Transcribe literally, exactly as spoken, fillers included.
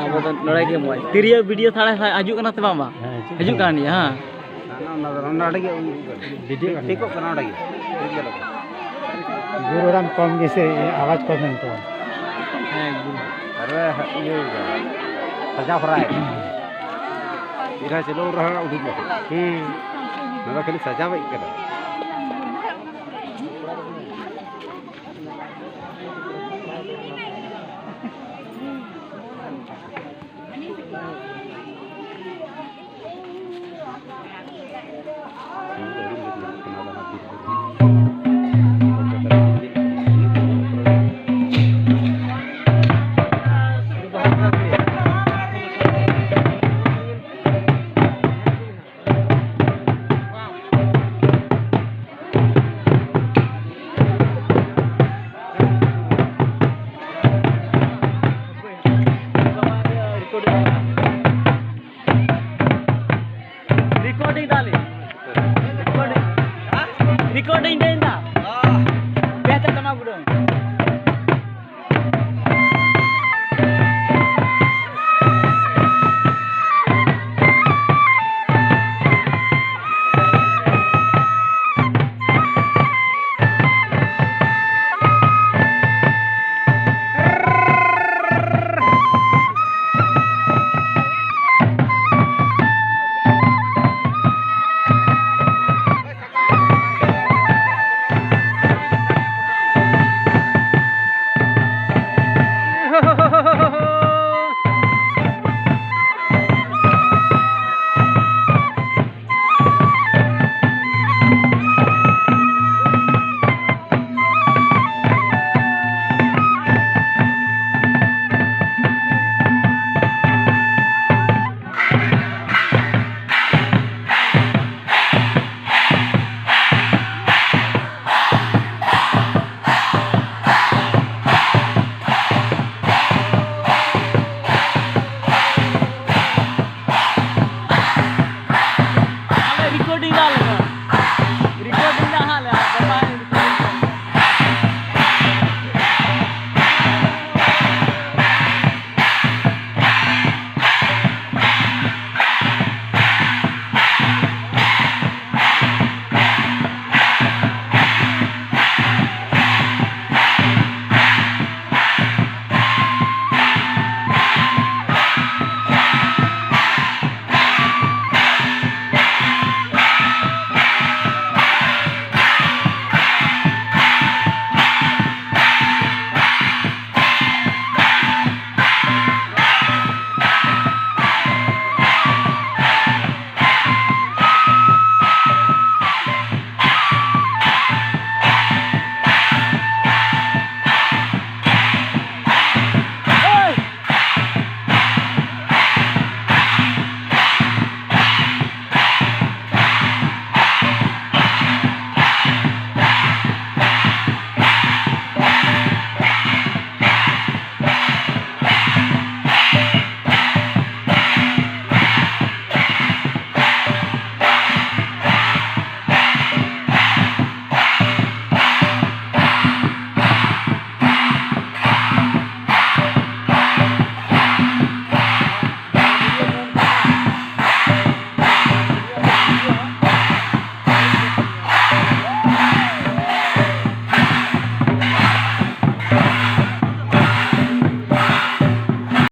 ᱟᱵᱚ ᱫᱚ ᱱᱚᱰᱮ ᱜᱮ ᱢᱚᱡᱽ᱾ ᱛᱤᱨᱭᱳ ᱵᱤᱰᱤᱭᱳ ᱛᱟᱦᱞᱮ ᱦᱤᱡᱩᱜ ᱠᱟᱱᱟ ᱥᱮ ᱵᱟᱝ, ᱵᱟᱝ? ᱦᱮᱸ, ᱦᱤᱡᱩᱜ ᱦᱤᱡᱩᱜ ᱠᱟᱱᱟ᱾ ᱠᱟᱱ ᱜᱮᱭᱟ, ᱦᱮᱸ᱾ ᱚᱱᱟ ᱫᱚ ᱱᱚᱰᱮ ᱜᱮ ᱵᱤᱰᱤᱭᱳ ᱠᱟᱱ ᱴᱷᱤᱠᱚᱜ ᱠᱟᱱᱟ, ᱚᱸᱰᱮ ᱜᱮ᱾ ᱴᱷᱤᱠ ᱜᱮᱭᱟ᱾ ᱜᱩᱨᱩ ᱨᱟᱢ ᱠᱚᱢ ᱜᱮᱥᱮ ᱟᱣᱟᱡᱽ ᱠᱚᱢ ᱮᱱ ᱛᱟᱢᱟ᱾ ᱦᱮᱸ, ᱜᱩᱨᱩ᱾ ᱟᱨᱮ, ᱤᱭᱟᱹ, ᱥᱟᱡᱟᱣ ᱦᱚᱨᱟᱭ᱾ ᱤᱱᱟᱹ ᱪᱟᱹᱞᱩ ᱨᱮᱦᱚᱸ ᱩᱰᱩᱠᱚᱜ᱾ ᱦᱩᱸ᱾ ᱱᱚᱣᱟ ᱫᱚ ᱠᱷᱟᱹᱞᱤ ᱥᱟᱡᱟᱣ ᱦᱮᱡ ᱠᱟᱱᱟ᱾ Recording ᱫᱟᱞᱤᱧ᱾ Recording᱾ Recording ᱫᱟᱹᱧ ᱫᱟ᱾ ᱵᱮᱥ ᱛᱮ ᱛᱟᱢᱟ ᱜᱩᱰᱟᱹᱝ᱾